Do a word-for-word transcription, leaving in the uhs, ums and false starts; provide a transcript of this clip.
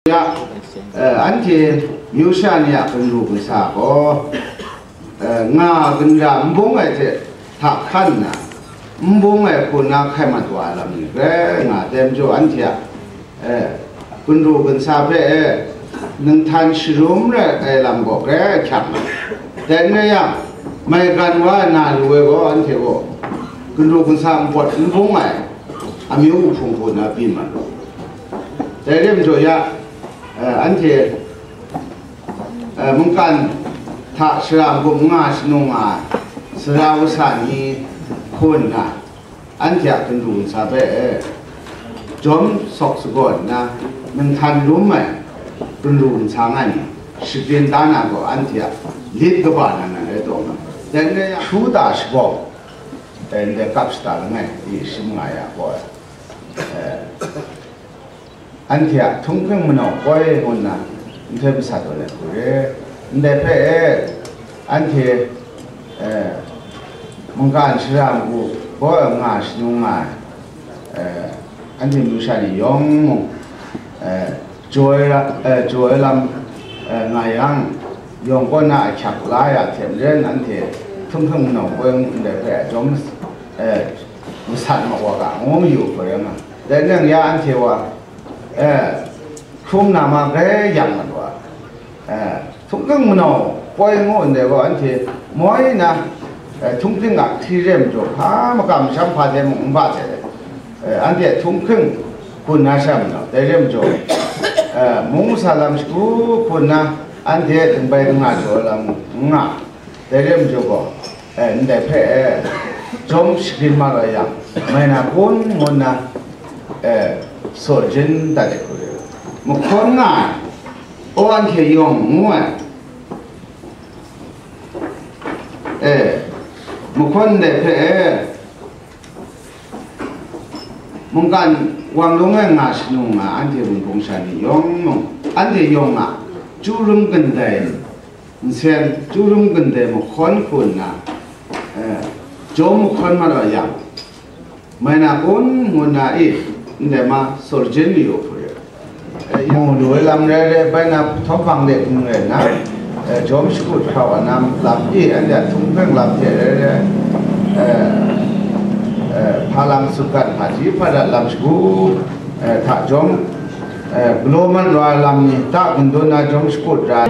Ya, eh, anhte myu sha ni a ginru ginsa gaw, eh, nga ginra n bung ai hte hta hkan nna, n bung ai hku na hkai mat wa ai lam ni grai nga ai majaw, anhte a, eh, ginru ginsa hpe, eh, ninghtan sharum rai ai lam gaw grai ahkyak nga. Dai n rai yang, maigan wa ai na lu ai gaw, anhte gaw ginru ginsa npawt n bung ai amyu hpung hku na byin mat u. Dai re majaw ya, eh, anhte, eh, mungkan hta shara n-gup n nga shanu nga ai sara kasa ni hku nna, anhte a ginru ginsa hpe, eh, jawm sawk sagawn nna, ninghtan rum ai ginru ginsa nga ni, shagrin da na gaw, anhte a lit kaba nan nan rai taw nga. Dai n rai yang, hkru ta shabawng, dai ndai kap shata langai, i shim nga ya gaw, eh, anhte a htung hpring manau poi ngu nna nhtoi masat wa let hku re. Ndai hpe e, anhte, eh, mungkan shara n-gup gaw nga shanu nga ai, eh, anhte myu sha ni yawng mung, eh, jaw ai ra-, eh, jaw ai lam, eh, nga yang, yawng kaw na ahkyak la ya hte maren, anhte htung hpring manau poi ndai hpe jawm, eh, masat mat wa ga, ngu mayu hkoi rai nga. Dai nang ya anhte wa, eh, hkrum na ma grai yang mat wa, eh, htung hpring manau poi ngu ndai gaw, anhte moi na, eh, htung hpring a hti re majaw, hpa makam masham hpa hte mung n ba hte, eh, anhte htung hpring hpun na sha manau, dai re majaw, eh, mung masa lam shagu hpun na, anhte dingbai dingna jaw ai lam n nga. Dai re majaw gaw, eh, ndai hpe, eh, jawm shagrin mat wa yang, mai na kun ngu nna, eh, saw jin dat ai hku re. Mahkawn nga ai, o, anhte yawng ngu ai, eh, mahkawn ndai hpe, eh, mungkan wang lung e nga shanu nga anhte Wunpawng sha ni yawng mung, anhte yawng a chyu rum kandai nsen, chyu rum kandai mahkawn hku nna, eh, jawm mahkawn mat wa yang, mai na kun ngu nna i, ndai ma saw jin mayu hku re. Eh, mu lu ai lam rai rai, bai na htawm hpang de n rai nna, eh, jawm shakut hkra wa na lam i, anhte a htung hpring lam hte rai rai, eh, eh, hpa lam sutgan hpaji hpadat lam shagu, eh, hta jawm, eh, galaw mat wa ai lam ni ta gun dun na jawm shakut ra.